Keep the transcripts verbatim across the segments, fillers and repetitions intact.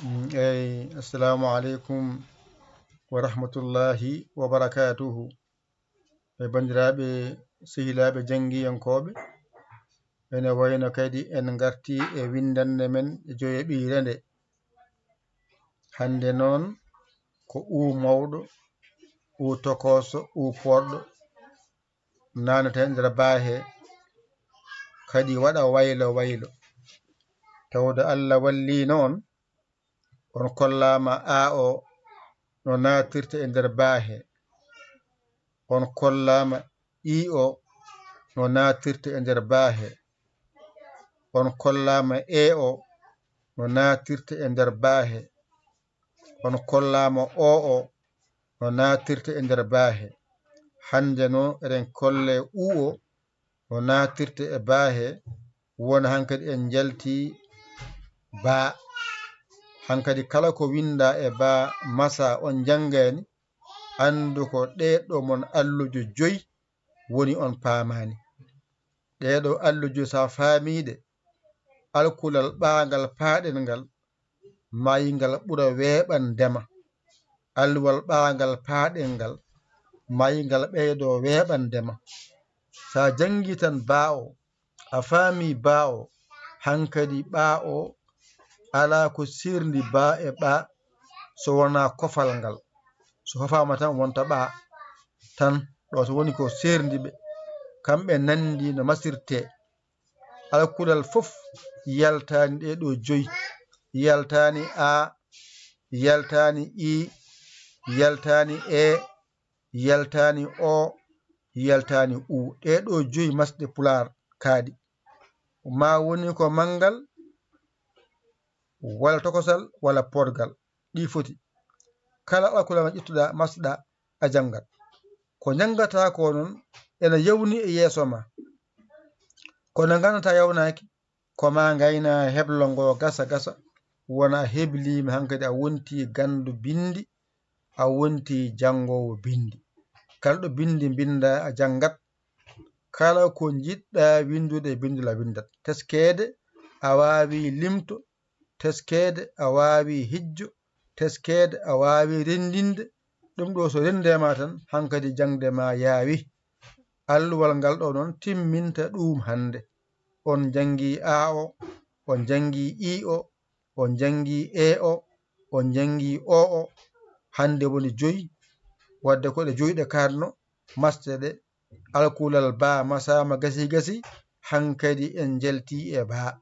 Mm, eyi, assalamu aleykum wa rahmatullahi wa barakatuhu. E banndiraaɓe sehilaaɓe janngiyankooɓe, ene wayno kadi en ngartii e winndannde men joyoɓiire nde. Hannde noon ko uu mawɗo, uu tokooso, uu poorɗo, naanata e nder baahe, kadi waɗa waylo waylo. Tawde Allah wallii noon, on kollaama A O no naatirta e nder baahe. On kollaama I O no naatirta e nder baahe. On kollaama E O no naatirta e nder baahe. On kollaama O O no naatirta e nder baahe. Hannde no eɗen kolle U O no naatirta e baahe. Wona hankadi en njalti baa. Hankadi kala ko winnda e baa masa on njanngani, anndu ko ɗee ɗo mon allujo joyi woni on paamaani. Ɗee ɗo allujo so a faamii ɗe, alkulal ɓaangal paaɗen ngal, maayingal ɓura weeɓan ndema. Alluwal ɓaangal paaɗen ngal, maayingal ɓeydo weeɓan ndema. So a janngi tan baa o, a faami baa o, hankadi ɓaa o alaa ko seerndi baa e ɓaa so wonaa kofal ngal. So hofaama tan wonta ɓaa tan, ɗo so woni ko seerndi ɓe. Kamɓe nanndi no masirtee. Alkulal fof yaltaani ɗee ɗo joyi. Yaltaani A, yaltaani I, yaltaani E, yaltaani O, yaltaani U. Ɗee ɗo joyi masɗe Pulaar kaaɗi. Ma woni ko manngal, walla tokosal, walla poorgal. Ɗi foti. Kala alkulal ma ƴettuɗa, masɗa, a janngat. Ko njanngataa ko noon ena yawni e yeeso ma. Kono nganndataa yawnaaki, ko ma ngayna heblo ngo gasa gasa, wona a hebliima hankadi a wonti ganndu binndi, a wonti janngoowo binndi. Kala ɗo binndi mbinnda a janngat, kala ko njiɗɗa winndude e binndol a winndat. Teskeede a waawi limto, teskeede a waawi hijjo, teskeede a waawi renndinde. Ɗum ɗo so renndeema tan hankadi jaŋde ma yaawi. Alluwal ngal ɗo noon timminta ɗuum hannde. On njanngi A O, on njanngi I O, on njanngi E O, on njanngi O O. Hannde woni joyi, wadde ko ɗe joyi ɗe kaatno, masɗe ɗe. Alkulal baa masaama gasi gasi, hankadi en njalti e baa.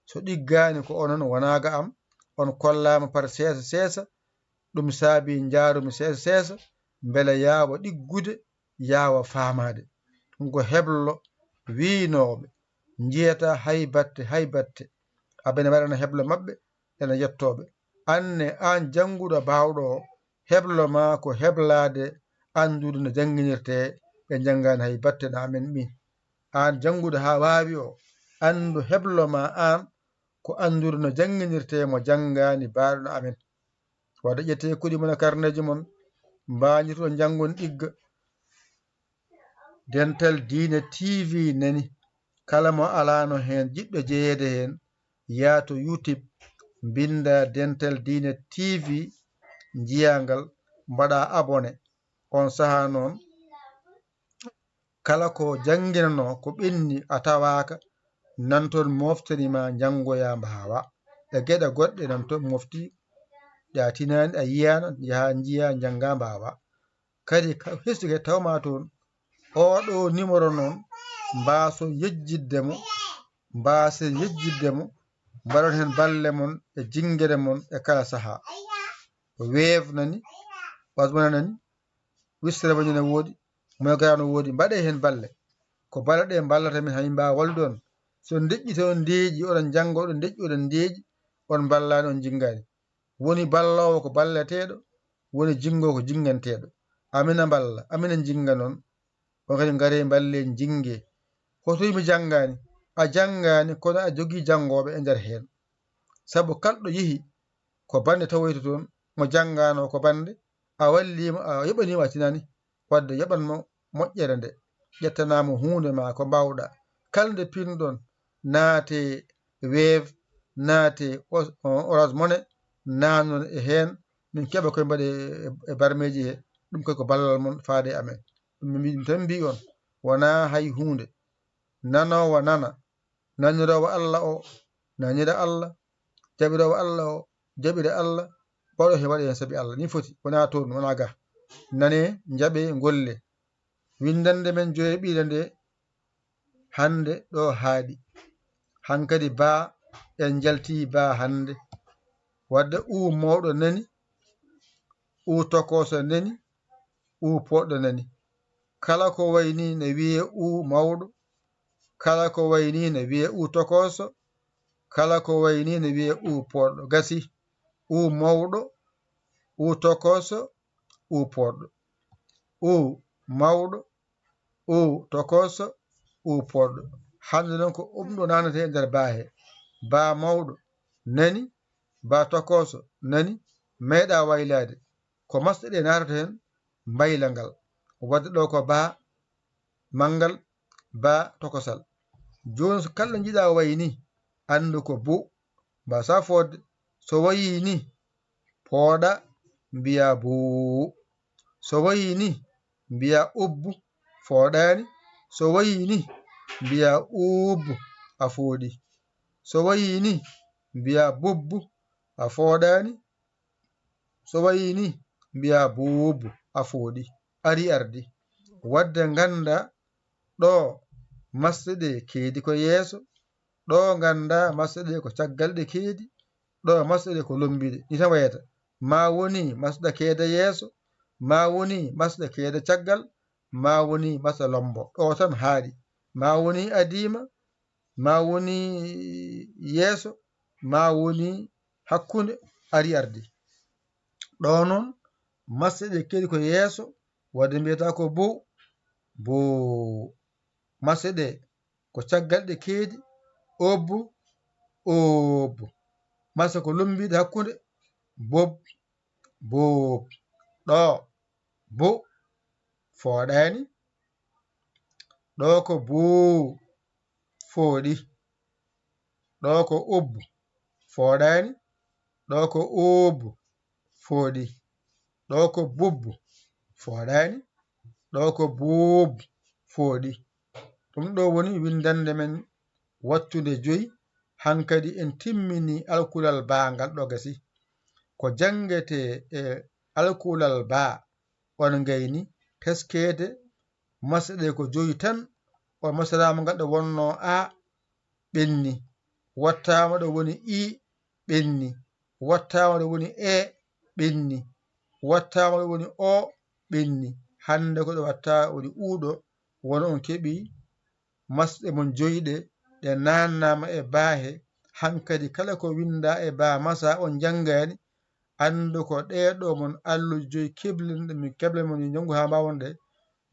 So ɗiggaani ko onon wonaaga am, on kollaama par seesa seesa, ɗum saabi njaarumi seesa seesa, mbele yaawa ɗiggude, yaawa faamaade. Ɗum ko heblo wiynooɓe, njiyata hay batte, hay batte. Aɓe ne mbaɗana heblo maɓɓe, ena yettooɓe. Aan ne, aan jannguɗo baawɗo o, heblo ma ko heblaade anndude no jannginirtee, ɓe njanngaani hay batte no amen min. Aan jannguɗo haa waawi o, anndu heblo ma aan ko anndude no jannginirtee mo janngaani baaɗo no amen. Wadde ƴettee kuɗi mon e karneeji mon, mbaajitoɗon njanngon ɗigga. Dental Diine T V nani. Kala mo alaano heen jiɗɗo jeyeede heen, yaa to YouTube, mbinnda Dental Diine T V, njiyaa ngal, mbaɗa abonné. On sahaa noon, kala ko jannginanoo, ko ɓenni a tawaaka, nan toon moftani ma njanngoya mbaawa. E geɗe goɗɗe nan toon mofti, ɗe a tinaani, a yiyaano, njaha njiya, njannga mbaawa. Kadi ka-, hesude kadi tawma toon. Oɗo numéro noon, mbaason yejjitde mo, mbaasen yejjitde mo, mbaɗon heen balle mon e jinngere mon e kala sahaa. Ko Wave nani, Orange Money nani, Western Union ne woodi, MoneyGram ne woodi, mbaɗee heen balle. Ko balle ɗe mballata min, haa min mbaawa wallude on. So on ndeƴƴi tan, on ndeeƴi, oɗon njannga, oɗon ndeƴƴi, oɗon ndeeƴi, on mballaani, on njinngaani. Woni balloowo ko balleteeɗo, woni jinngoowo ko jinngenteeɗo. Amina mballa, amina njinnga noon. On kadi ngaree mballee njinnge. Ko toy mi janngaani? A janngaani, kono a jogii janngooɓe e nder heen. Sabu kala ɗo yehi, ko bannde tawoyta toon, mo janngaano ko bannde, a walliima, a yoɓaniima, a tinaani. Wadde yoɓan mo moƴƴere nde, ƴettana mo huunde ma ko mbaawɗa. Kala nde pinɗon, naate Wave, naate Os-, Orange Money, nanon e heen, min keɓa koye mbaɗe e barmeeji he. Ɗum kay ko ballal mon faade e amen. Ɗum min tan mbi on, wonaa hay huunde. Nanoowo nana, naniroowo Allah o nanira Allah, jaɓiroowo Allah o jaɓira Allah. Waɗo he waɗe heen sabi Allah, ni foti, wonaa toon, wonaa ga. Nane, njaɓe, ngolle. Winndannde men joye ɓiire nde hannde ɗo haaɗi. Hankadi baa en njalti baa hannde. Wadde uu mawɗo nani, uu tokooso nani, uu pooɗɗo nani. Kala ko wayi ni ne wiyee uu mawɗo, kala ko wayi ni ne wiyee uu tokooso, kala ko wayi ni ne wiyee uu pooɗɗo. Gasi, uu mawɗo, uu tokooso, uu pooɗɗo. Uu mawɗo, uu tokooso, uu pooɗɗo. Hannde noon ko ɗum ɗo nanata e nder baa he. Baa mawɗo nani, baa tokooso nani, meeɗa waylaade. Ko masɗe ɗe naatata heen mbayla ngal. Wadde ɗo ko baa manngal, baa tokosal. Jooni so kala njiɗa wayi ni, anndu ko bu, mbasa fodde. So wayi ni, pooɗa, mbiya buu. So wayi ni, mbiya ubbu, fooɗaani. So wayi ni, mbiya uubbu, a fooɗi. So wayi ni, mbiya bubbu, a fooɗaani. So wayi ni, mbiya buubu, a fooɗi. Ari ardi. Wadde ngannda ɗo masɗe ɗe keedi ko yeeso, ɗo ngannda masɗe ɗe ko caggal ɗe keedi, ɗo masɗe ɗe ko lombiɗe. Ni tan wayata. Ma woni masɗa keeda yeeso, ma woni masɗa keeda caggal, ma woni masɗa lombo. Ɗo tan haaɗi. Ma woni adiima, ma woni yeeso, ma woni hakkunde, ari ardi. Ɗo noon, masɗe ɗe keedi ko yeeso, wadde mbiyata ko bo, bo. Masɗe ɗe ko caggal ɗe keedi, obbo, obbo. Masɗe ko lombiɗe hakkunde, bob, bob. Ɗo, bo, fooɗaani. Ɗo ko buu, fooɗi. Ɗo ko ubbu, fooɗaani. Ɗo ko ubbu, fooɗi. Ɗo ko bubbu, fooɗaani. Ɗo ko buubbu, fooɗi. Ɗum ɗo woni winndannde men wattunde joyi. Hankadi en timmini alkulal baa ngal ɗo gasi. Ko janngetee e alkulal baa, on ngayni teskeede, masɗe ɗe ko joyi tan. On masɗaama ngal ɗo wonnoo a, ɓenni. Wattaama ɗo woni i, ɓenni. Wattaama ɗo woni e, ɓenni. Wattaama ɗo woni o, ɓenni. Hannde ko ɗo wattaa woni u ɗo, won on keɓi masɗe mon joyi ɗe, ɗe naannaama e baa he. Hankadi kala ko winndaa e baa masa on njanngaani, anndu ko ɗee ɗo mon alluuji joyi keblen-, min keblen mon e njanngu haa mbaawon ɗe,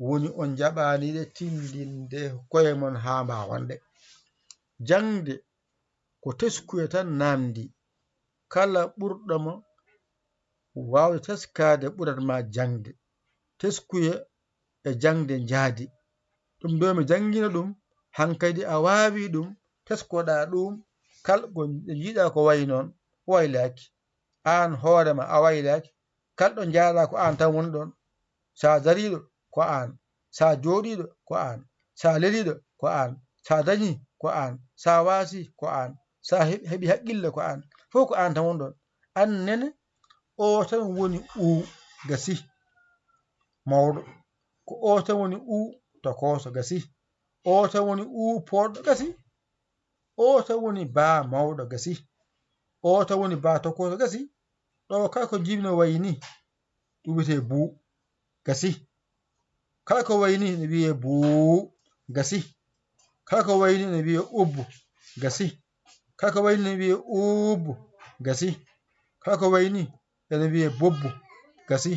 woni on njaɓaani ɗe tinndinde koye mon haa mbaawon ɗe. Jaŋde ko teskuya tan naamndi. Kala ɓurɗo ma waawde teskaade ɓurat ma jaŋde. Teskuya e jaŋde njaadi. Ɗum ɗo mi janngina ɗum, hankadi a waawi ɗum, teskoɗaa ɗum, kal ko njiɗaa ko wayi noon, waylaaki. Aan hoore ma a waylaaki, kal ɗo njaaɗaa ko aan tan woni ɗoon. So a dariiɗo, ko aan. So a jooɗiiɗo, ko aan. So a leliiɗo, ko aan. So a dañii, ko aan. So a waasii, ko aan. So a he-, heɓi haqqille, ko aan. Fof ko aan tan woni ɗoon. Aan nene, o tan woni u gasi. Mawɗo. Ko o tan woni u tokooso gasi. O tan woni u pooɗɗo gasi. O tan woni baa mawɗo gasi. O tan woni baa tokooso gasi. Ɗo kala ko njibino wayi ni, ɗum wiyetee buu gasi. Kala ko wayi ni ne wiyee buu gasi. Kala ko wayi ni ne wiyee ubbu gasi. Kala ko wayi ni ne wiyee ubbu gasi. Kala ko wayi ni ene wiyee bobbu gasi.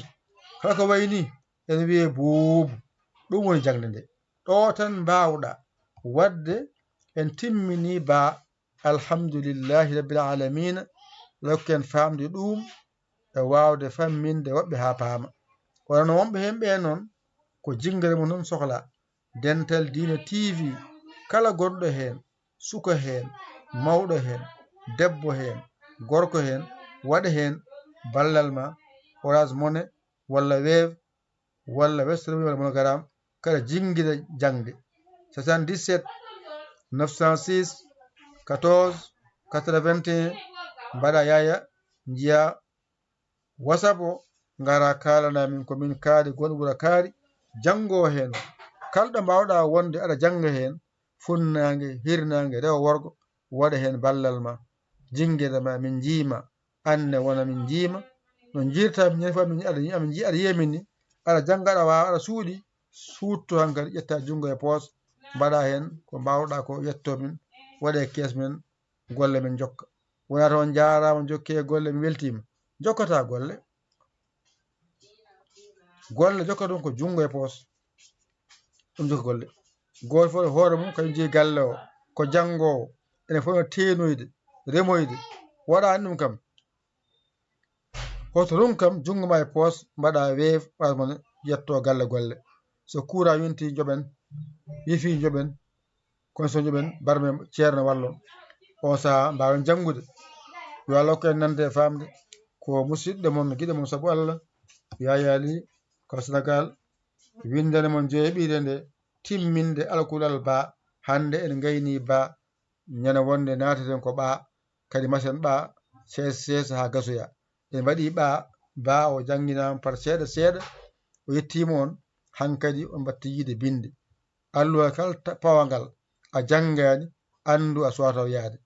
Kala ko wayi ni ene wiyee buubu. Ɗum woni jaŋde nde. Ɗo tan mbaawɗa waɗde, en timmini baa. Alhamdulillahi Rabbil Aalamiina, rokken faamde ɗum e waawde famminde woɓɓe haa paama. Kono no wonɓe heen ɓee noon, ko jinngere mum noon sohla. Dental Diine T V, kala gonɗo heen, suka heen, mawɗo heen, debbo heen, gorko heen, waɗa heen ballal ma, Orange Money walla Wave walla Western Union walla MoneyGram, kaɗa jinngina jaŋde. Soixante-dix-sept, neuf cent six, quatorze, quatre-vingt-un, mbaɗa Yaaya, njiya WhatsApp o, ngara kaalana min ko min kaari, gonɗo ɓura kaari, janngoo heen. Kala ɗo mbaawɗaa wonde aɗa jannga heen, funnaange, hirnaange, rewo, worgo, waɗa heen ballal ma, jinngina ma, min njiima, aan ne wona min njiima. No njiirta min ñande fof, amin, aɗa, amin nji-, aɗa yiya min ni, aɗa jannga, aɗa waawa, aɗa suuɗi, suutto hankadi, ƴetta junngo e poos, mbaɗa heen ko mbaawɗaa ko, yetto min, waɗe kees men, golle men njokka. Wonaa tan on njaaraama, jokke golle, mi weltiima. Jokkata golle. Golle jokka ɗum ko junngo e poos. Ɗum jokka golle. Gooto fof e hoore mum kañum jeyi galle o. Ko janngoowo. Ene foti no teenoyde, remoyde. Waɗaani ɗum kam. Hoto ɗum kam, junngo ma e poos, mbaɗa Wave, Orange Money, yetto galle golle. So courant yonti, njoɓen. Wifi, njoɓen. Kono so njoɓen, barme ceerno wallon. On sahaa mbaawen janngude. Yo Allah hokku en nande e faamde. Ko musidɗo mon, giɗo mon sabu Allah, Yaya Ly, ko Senegal, winndane mon jeeɓiire nde timminde alkulal ba. Hannde en ngayni ba, ñande wonde naataten ko ɓa, kadi masen ɓa, seesa seesa haa gasoya. En mbaɗi ɓa, ba o jannginaama par seeɗa seeɗa, o yettiima on, hankadi on mbatti yiide binnde. Alluwal kala ta-, pawangal a janngaani, anndu a suwaa taw yahde.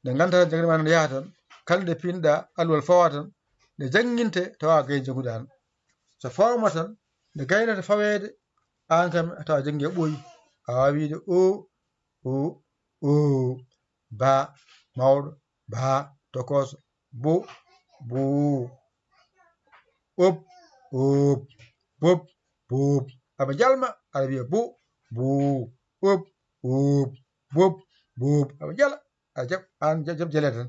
Nde nganndu-ɗaa jannginaa ma ne yaha tan, kala nde pinɗaa alluwal fawa tan, nde jannginte tawa gay jannguɗaa. So fawama tan, nde gaynata faweede, aan kam a tawa janngi a ɓooyi, a waawi wiide o, o, o, ba, mawɗo, ba, tokooso, bo, bo, op, op, bop, bop. Aɓe njalma, aɗa wiya bo, bo, op, op, bop, bop. Aɓe njala, aɗa jaɓ, aan ja-, jaɓ jaleede tan.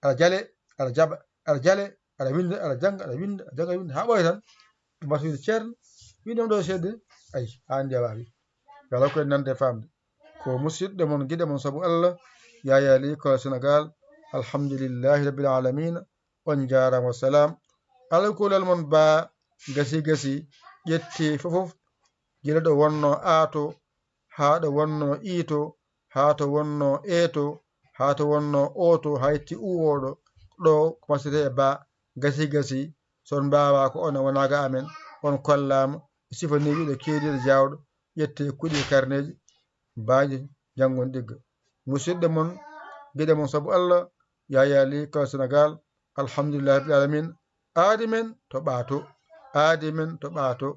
Aɗa jale, aɗa jaɓa, aɗa jale, aɗa winnda, aɗa jannga, aɗa winnda, aɗa jannga, aɗa winnda, haa ɓooya tan. Ɗum mbasa wiide ceerno, winnde ɗo seeɗa, ay, aan njaɓaaki. Yo Allah hokku en nande e faamde. Ko musidɗo mon, giɗo mon sabu Allah, Yaya Ly, Kolda Senegal. Alhamdulillahi Rabbil Alamina. On njaaraama, wa salaam. Alkulal mon ba gasi gasi, ƴetti fof fof, gila ɗo wonno aato, haa ɗo wonno iito, haa to wonno eeto, haa to wonno ooto, haa yetti uwooɗo. Ɗo ko masete e ba gasi gasi. So on mbaawaa ko on wonaa ga amen, on kollaama, sifanii wiɗo keediiɗo jaawɗo, ƴettee kuɗi e karneeji, baaji janngon ɗigga. Musidɗo mon, giɗo mon sabu Allah, Yaya Ly, Kolda Senegal, alhamdulillahi rabbil alamin. Aadi men to ɓaato, aadi men to ɓaato,